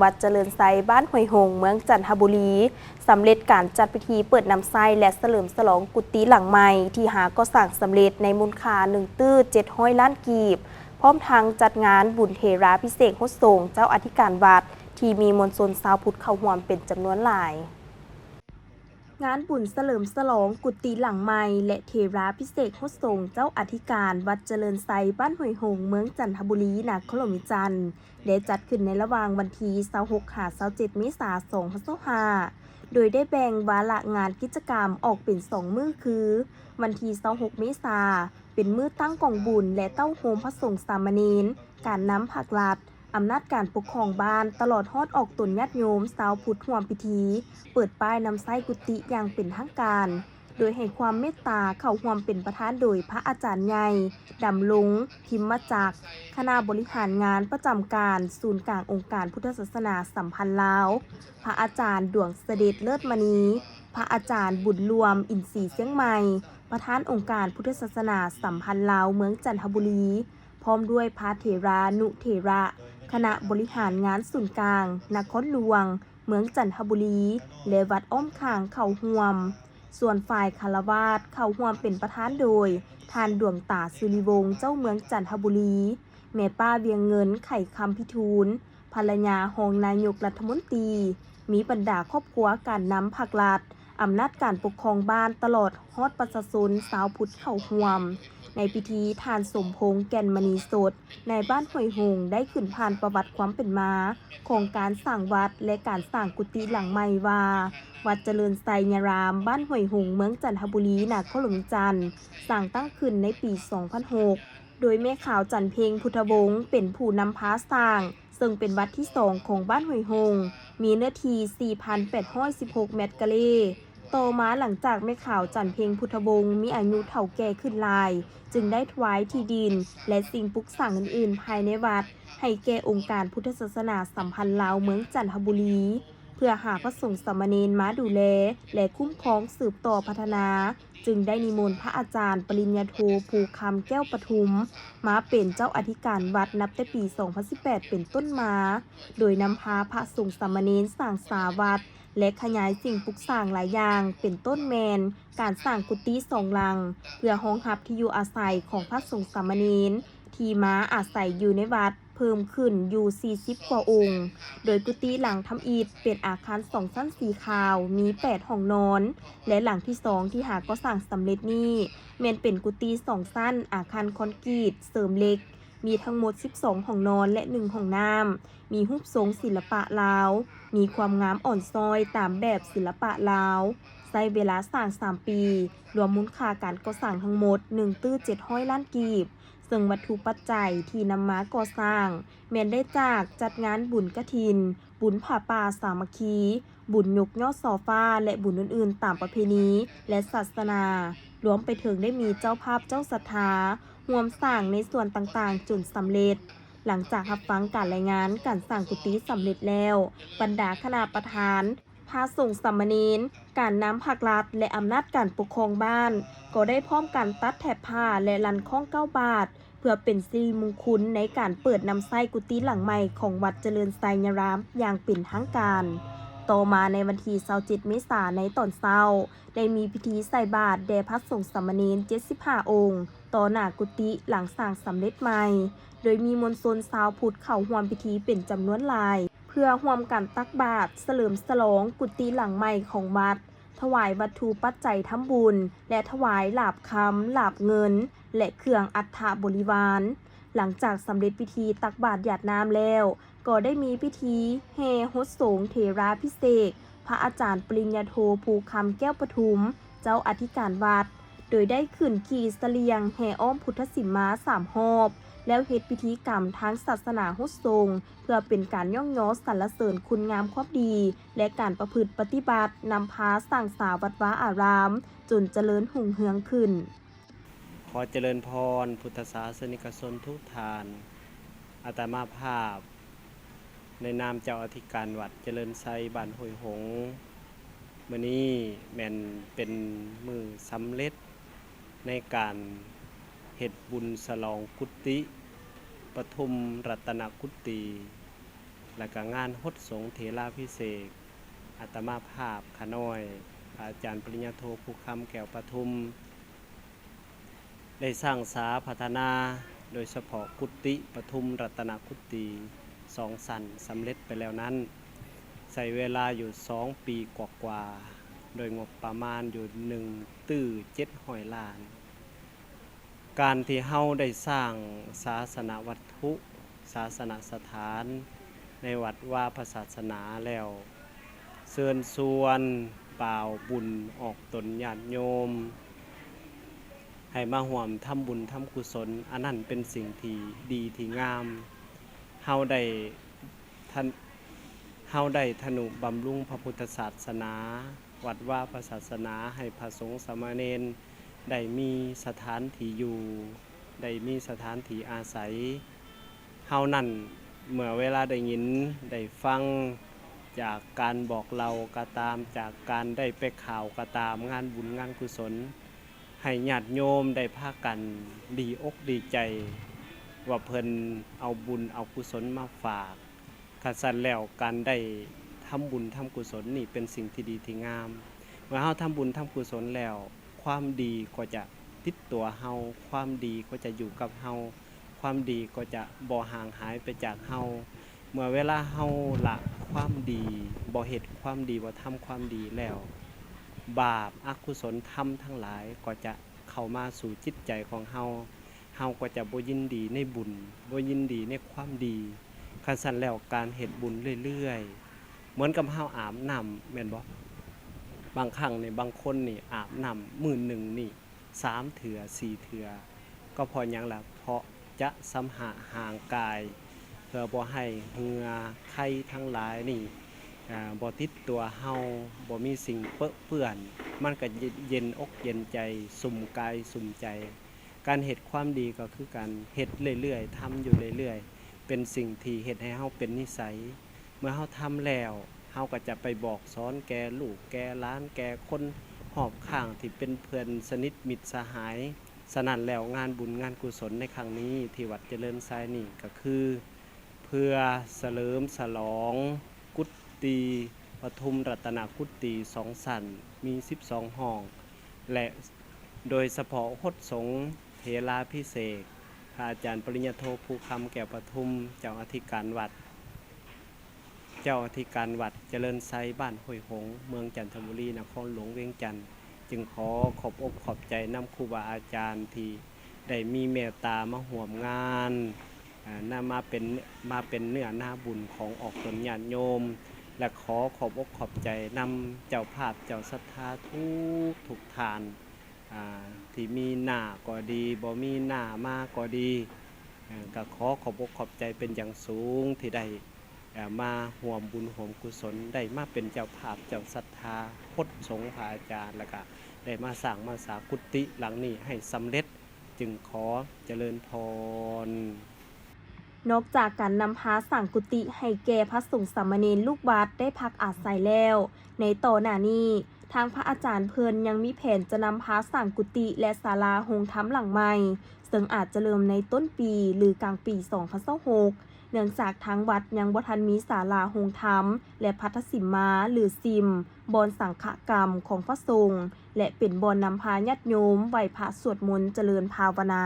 ວັດຈະເລີນໄຊ ບ້ານຫ້ວຍຫົງ ເມືອງຈັນທະບູລີ ສຳເລັດການຈັດພິທີເປີດນຳໃຊ້ ແລະ ສະເຫຼີມສະຫຼອງກຸຕິຫຼັງໃໝ່ທີ່ຫາກໍ່ສ້າງສຳເລັດ ໃນມູນຄ່າໜຶ່ງຕື້ເຈັດຮ້ອຍລ້ານກີບ, ພ້ອມທັງຈັດງານບຸນເຖລາພິເສກຫົດສົງເຈົ້າອະທິການວັດ ທີ່ມີມວນຊົນຊາວພຸດເຂົ້າຮ່ວມເປັນຈຳນວນຫຼາຍ. ງານບຸນສະເຫຼີມສະຫຼອງກຸຕິຫຼັງໃໝ່ ແລະ ເຖລາພິເສກຫົດສົງເຈົ້າອະທິການວັດຈະເລີນໄຊ ບ້ານຫ້ວຍຫົງ ເມືອງຈັນທະບູລີ ນະຄອນຫຼວງວຽງຈັນ ໄດ້ຈັດຂຶ້ນໃນລະຫວ່າງວັນທີຊາວຫົກຫາຊາວເຈັດເມສາ ສອງພັນຊາວຫ້າ ໂດຍໄດ້ແບ່ງວາລະງານກິດຈະກຳອອກເປັນສອງມື້ ຄື ວັນທີຊາວຫົກເມສາ ເປັນມື້ຕັ້ງກອງບຸນ ແລະ ເຕົ້າໂຮມພະສົງສາມະເນນ, ການນຳພາກລັດ, ອຳນາດການປົກຄອງບ້ານ ຕະຫຼອດຮອດອອກຕົນຍາດໂຍມຊາວພຸດຮ່ວມພິທີ ເປີດປ້າຍນຳໃຊ້ກຸຕິຢ່າງເປັນທາງການ, ໂດຍໃຫ້ຄວາມເມດຕາເຂົ້າຮ່ວມເປັນປະທານໂດຍພະອາຈານໃຫຍ່ ດຳລົງ ພິມມະຈັກ, ຄະນະບໍລິຫານງານປະຈຳການສູນກາງອົງການພຸດທະສາສະໜາສຳພັນລາວ, ພະອາຈານ ດວງສະເດັດ ເລີດມະນີ, ພະອາຈານ ບຸນລວມ ອິນສີຊຽງໃໝ່, ປະທານອົງການພຸດທະສາສະໜາສຳພັນລາວເມືອງຈັນທະບູລີ, ພ້ອມດ້ວຍພະເຖລານຸເຖລະ, ຄະນະບໍລິຫານງານສູນກາງນະຄອນຫຼວງ ເມືອງຈັນທະບູລີ ແລະ ວັດອ້ອມຂ້າງເຂົ້າຮ່ວມ. ສ່ວນຝ່າຍຄາລະວາດເຂົ້າຮ່ວມເປັນປະທານໂດຍ ທ່ານ ດວງຕາ ສຸລິວົງ ເຈົ້າເມືອງຈັນທະບູລີ, ແມ່ປ້າ ວຽງເງິນ ໄຂຄຳພິທູນ, ພັນລະຍາຮອງນາຍົກລັດຖະມົນຕີ, ມີບັນດາຄອບຄົວການນຳພາກລັດ, ອຳນາດການປົກຄອງບ້ານ ຕະຫຼອດຮອດປະຊາຊົນຊາວພຸດເຂົ້າຮ່ວມ. ໃນພິທີ ທ່ານ ສົມພົງ ແກ່ນມະນີສົດ, ນາຍບ້ານຫ້ວຍຫົງ ໄດ້ຂຶ້ນຜ່ານປະຫວັດຄວາມເປັນມາຂອງການສ້າງວັດ ແລະ ການສ້າງກຸຕິຫຼັງໃໝ່ວ່າ ວັດຈະເລີນໄຊຍາລາມ ບ້ານຫ້ວຍຫົງ ເມືອງຈັນທະບູລີ ນະຄອນຫຼວງວຽງຈັນ ສ້າງຕັ້ງຂຶ້ນໃນປີສອງພັນຫົກ ໂດຍແມ່ຂາວ ຈັນເພັງ ພຸດທະວົງ ເປັນຜູ້ນຳພາສ້າງ, ເຊິ່ງເປັນວັດທີສອງຂອງບ້ານຫ້ວຍຫົງ, ມີເນື້ອທີ່ສີ່ພັນແປດຮ້ອຍສິບຫົກແມັດກາເລ. ຕໍ່ມາ ຫຼັງຈາກແມ່ຂາວ ຈັນເພັງ ພຸດທະວົງ ມີອາຍຸເຖົ້າແກ່ຂຶ້ນຫຼາຍ, ຈຶ່ງໄດ້ຖວາຍທີ່ດິນ ແລະ ສິ່ງປຸກສ້າງອື່ນໆພາຍໃນວັດ ໃຫ້ແກ່ອົງການພຸດທະສາສະໜາສຳພັນລາວເມືອງຈັນທະບູລີ ເພື່ອຫາພະສົງສາມະເນນມາດູແລ ແລະ ຄຸ້ມຄອງສືບຕໍ່ພັດທະນາ, ຈຶ່ງໄດ້ນິມົນພະອາຈານປະລິນຍາໂທ ພູຄຳ ແກ້ວປະທຸມ ມາເປັນເຈົ້າອະທິການວັດ ນັບແຕ່ປີສອງພັນສິບແປດເປັນຕົ້ນມາ, ໂດຍນຳພາພະສົງສາມະເນນສ້າງສາວັດ ແລະ ຂະຫຍາຍສິ່ງປຸກສ້າງຫຼາຍຢ່າງ ເປັນຕົ້ນແມ່ນ ການສ້າງກຸຕິສອງຫຼັງ ເພື່ອຮອງຮັບທີ່ຢູ່ອາໄສຂອງພະສົງສາມະເນນ ທີ່ມາອາໄສຢູ່ໃນວັດເພີ່ມຂຶ້ນຢູ່ສີ່ສິບກວ່າອົງ, ໂດຍກຸຕິຫຼັງທຳອິດເປັນອາຄານສອງຊັ້ນສີຂາວ ມີແປດຫ້ອງນອນ ແລະ ຫຼັງທີສອງທີ່ຫາກໍ່ສ້າງສຳເລັດນີ້ ແມ່ນເປັນກຸຕິສອງຊັ້ນ ອາຄານຄອນກຣີດເສີມເຫຼັກ ມີທັງໝົດສິບສອງຫ້ອງນອນ ແລະ ໜຶ່ງຫ້ອງນ້ຳ, ມີຮູບຊົງສິລະປະລາວ, ມີຄວາມງາມອ່ອນຊ້ອຍຕາມແບບສິລະປະລາວ, ໃຊ້ເວລາສ້າງສາມປີ, ລວມມູນຄ່າການກໍ່ສ້າງທັງໝົດໜຶ່ງຕື້ເຈັດຮ້ອຍລ້ານກີບ, ເຊິ່ງວັດຖຸປັດໄຈທີ່ນຳມາກໍ່ສ້າງ ແມ່ນໄດ້ຈາກຈັດງານບຸນກະຖິນ, ບຸນຜ້າປ່າສາມັກຄີ, ບຸນຍົກຍອດຊໍຟາ ແລະ ບຸນອື່ນໆຕາມປະເພນີ ແລະ ສາສະໜາ, ລວມໄປເຖິງໄດ້ມີເຈົ້າພາບເຈົ້າສັດທາ ຮ່ວມສ້າງໃນສ່ວນຕ່າງໆຈົນສຳເລັດ. ຫຼັງຈາກຮັບຟັງການລາຍງານການສ້າງກຸຕິສຳເລັດແລ້ວ, ບັນດາຄະນະປະທານ, ພະສົງສາມະເນນ, ການນຳພາກລັດ ແລະ ອຳນາດການປົກຄອງບ້ານ ກໍໄດ້ພ້ອມກັນຕັດແຖບຜ້າ ແລະ ລັນຄ້ອງເກົ້າບາດ ເພື່ອເປັນສິລິມຸງຄຸນໃນການເປີດນຳໃຊ້ກຸຕິຫຼັງໃໝ່ຂອງວັດຈະເລີນໄຊຍາລາມຢ່າງເປັນທາງການ. ຕໍ່ມາໃນວັນທີຊາວເຈັດເມສາໃນຕອນເຊົ້າ ໄດ້ມີພິທີໃສ່ບາດແດ່ພະສົງສາມະເນນເຈັດສິບຫ້າອົງ ຕໍ່ໜ້າກຸຕິຫຼັງສ້າງສຳເລັດໃໝ່, ໂດຍມີມວນຊົນຊາວພຸດເຂົ້າຮ່ວມພິທີເປັນຈຳນວນຫຼາຍ ເພື່ອຮ່ວມກັນຕັກບາດສະເຫຼີມສະຫຼອງກຸຕິຫຼັງໃໝ່ຂອງວັດ, ຖວາຍວັດຖຸປັດໄຈທຳບຸນ ແລະ ຖວາຍຫຼາບຄຳ, ຫຼາບເງິນ ແລະ ເຄື່ອງອັດຖະບໍລິວານ. ຫຼັງຈາກສຳເລັດພິທີຕັກບາດຢາດນ້ຳແລ້ວ, ກໍໄດ້ມີພິທີແຫ່ຫົດສົງເຖລາພິເສກ ພະອາຈານປະລິນຍາໂທ ພູຄຳ ແກ້ວປະທຸມ ເຈົ້າອະທິການວັດ, ໂດຍໄດ້ຂຶ້ນຂີ່ສະລ່ຽງແຫ່ອ້ອມພຸດທະສີມາສາມຮອບ, ແລ້ວເຮັດພິທີກຳທາງສາສະໜາຫົດສົງ ເພື່ອເປັນການຍ້ອງຍໍສັນລະເສີນຄຸນງາມຄວາມດີ ແລະ ການປະພຶດປະຕິບັດ ນຳພາສ້າງສາວັດວາອາຣາມ ຈົນຈະເລີນຮຸ່ງເຮືອງຂຶ້ນ. ຂໍຈະເລີນພອນ ພຸດທະສາສະນິກະຊົນທຸກທ່ານ, ອາດຕະມາພາບ ໃນນາມເຈົ້າອະທິການວັດຈະເລີນໄຊ ບ້ານຫ້ວຍຫົງ, ມື້ນີ້ແມ່ນເປັນມື້ສຳເລັດໃນການເຮັດບຸນສະຫຼອງກຸຕິ ປະທຸມລັດຕະນະກຸຕິ ແລະກະງານຫົດສົງເຖລາພິເສກ ອາດຕະມາພາບຂ້ານ້ອຍ ພະອາຈານປະລິນຍາໂທ ພູຄຳ ແກ້ວປະທຸມ ໄດ້ສ້າງສາພັດທະນາ ໂດຍສະເພາະກຸຕິປະທຸມລັດຕະນະກຸຕິສອງຊັ້ນ ສຳເລັດໄປແລ້ວນັ້ນ ໃຊ້ເວລາຢູ່ສອງປີກວ່າໆ ໂດຍງົບປະມານຢູ່ໜຶ່ງຕື້ເຈັດຮ້ອຍລ້ານ. ການທີ່ເຮົາໄດ້ສ້າງສາສະນະວັດຖຸ ສາສະນະສະຖານ ໃນວັດວາພະສາສະໜາແລ້ວ ເຊີນຊວນບ່າວບຸນອອກຕົນຍາດໂຍມ ໃຫ້ມາຮ່ວມທຳບຸນທຳກຸສົນ, ອັນນັ້ນເປັນສິ່ງທີ່ດີທີ່ງາມ. ເຮົາໄດ້ ທ່ານ ເຮົາໄດ້ທະນຸບຳລຸງພະພຸດທະສາສະໜາ, ວັດວາພະສາສະໜາ, ໃຫ້ພະສົງສາມະເນນໄດ້ມີສະຖານທີ່ຢູ່, ໄດ້ມີສະຖານທີ່ອາໄສ. ເຮົານັ້ນ ເມື່ອເວລາໄດ້ຍິນໄດ້ຟັງ ຈາກການບອກເລົ່າກໍຕາມ, ຈາກການໄດ້ໄປຂ່າວກໍຕາມ, ງານບຸນງານກຸສົນ, ໃຫ້ຍາດໂຍມໄດ້ພາກັນດີອົກດີໃຈ ວ່າເພິ່ນເອົາບຸນເອົາກຸສົນມາຝາກ. ຄັນຊັ້ນແລ້ວ ການໄດ້ທຳບຸນທຳກຸສົນນີ້ເປັນສິ່ງທີ່ດີທີ່ງາມ. ເມື່ອເຮົາທຳບຸນທຳກຸສົນແລ້ວ, ຄວາມດີກໍຈະຕິດຕົວເຮົາ, ຄວາມດີກໍຈະຢູ່ກັບເຮົາ, ຄວາມດີກໍຈະບໍ່ຫ່າງຫາຍໄປຈາກເຮົາ. ເມື່ອເວລາເຮົາລະຄວາມດີ, ບໍ່ເຮັດຄວາມດີ, ບໍ່ທຳຄວາມດີແລ້ວ, ບາບອະກຸສົນທຳທັງຫຼາຍກໍຈະເຂົ້າມາສູ່ຈິດໃຈຂອງເຮົາ. ເຮົາກໍຈະບໍ່ຍິນດີໃນບຸນ, ບໍ່ຍິນດີໃນຄວາມດີ. ຄັນຊັ້ນແລ້ວ ການເຮັດບຸນເລື້ອຍໆ ເໝືອນກັບເຮົາອາບນ້ຳ ແມ່ນບໍ່? ບາງຄັ້ງນີ້ ບາງຄົນນີ້ອາບນ້ຳມື້ໜຶ່ງນີ້ສາມເທື່ອ ສີ່ເທື່ອ. ກໍເພາະຫຍັງລະ? ເພາະຈະຊຳລະຮ່າງກາຍ ເພື່ອບໍ່ໃຫ້ເຫື່ອໄຄທັງຫຼາຍນີ້ ອາ ບໍ່ຕິດຕົວເຮົາ, ບໍ່ມີສິ່ງເປິເປື້ອນ, ມັນກໍເຢັນ ເຢັນອົກເຢັນໃຈ, ຊຸ່ມກາຍຊຸ່ມໃຈ. ການເຮັດຄວາມດີກໍຄືກັນ, ເຮັດເລື້ອຍໆ, ທຳຢູ່ເລື້ອຍໆ, ເປັນສິ່ງທີ່ເຮັດໃຫ້ເຮົາເປັນນິໄສ. ເມື່ອເຮົາທຳແລ້ວ, ເຮົາກໍຈະໄປບອກສອນແກ່ລູກແກ່ຫຼານ, ແກ່ຄົນຮອບຂ້າງທີ່ເປັນເພື່ອນສະໜິດມິດສະຫາຍ. ສະນັ້ນແລ້ວ, ງານບຸນງານກຸສົນໃນຄັ້ງນີ້ ທີ່ວັດຈະເລີນໄຊນີ້ ກໍຄືເພື່ອສະເຫຼີມສະຫຼອງ ກຸດຕິປະທຸມລັດຕະນະກຸດຕິສອງຊັ້ນ ມີສິບສອງຫ້ອງ ແລະ ໂດຍສະເພາະຫົດສົງເຖລາພິເສກ ພະອາຈານປະລິນຍາໂທ ພູຄຳ ແກ້ວປະທຸມ ເຈົ້າອະທິການວັດ ເຈົ້າອະທິການວັດຈະເລີນໄຊ ບ້ານຫ້ວຍຫົງ ເມືອງຈັນທະບູລີ ນະຄອນຫຼວງວຽງຈັນ, ຈຶ່ງຂໍຂອບອົກຂອບໃຈນຳຄູບາອາຈານທີ່ ໄດ້ມີເມດຕາມາຮ່ວມງານ, ອາ, ນຳມາເປັນ, ມາເປັນເນື້ອນາບຸນຂອງອອກຕົນຍາດໂຍມ ແລະ ຂໍຂອບອົກຂອບໃຈນຳເຈົ້າພາບເຈົ້າສັດທາທຸກ, ທຸກທ່ານ, ອາ, ທີ່ມີໜ້າກໍດີ, ບໍ່ມີໜ້າມາກໍດີ, ອາ, ກໍຂໍຂອບອົກຂອບໃຈເປັນຢ່າງສູງທີ່ໄດ້ ເອີ່ ມາຮ່ວມບຸນຮ່ວມກຸສົນ, ໄດ້ມາເປັນເຈົ້າພາບເຈົ້າສັດທາ ຫົດສົງພະອາຈານ ແລ້ວກະໄດ້ມາສ້າງມາສາກຸຕິຫຼັງນີ້ໃຫ້ສຳເລັດ, ຈຶ່ງຂໍຈະເລີນພອນ. ນອກຈາກການນຳພາສ້າງກຸຕິໃຫ້ແກ່ພະສົງສາມະເນນລູກວັດໄດ້ພັກອາໄສແລ້ວ, ໃນຕໍ່ໜ້ານີ້ ທາງພະອາຈານເພິ່ນຍັງມີແຜນຈະນຳພາສ້າງກຸຕິ ແລະ ສາລາໂຮງທຳຫຼັງໃໝ່, ເຊິ່ງອາດຈະເລີ່ມໃນຕົ້ນປີ ຫຼື ກາງປີສອງພັນຊາວຫົກ ເນື່ອງຈາກທາງວັດຍັງບໍ່ທັນມີສາລາໂຮງທຳ ແລະ ພັດທະສິມມາ ຫຼື ສິມ ບ່ອນສັງຄະກຳຂອງພະສົງ ແລະ ເປັນບ່ອນນຳພາຍາດໂຍມໄຫວ້ພະສວດມົນຈະເລີນພາວະນາ.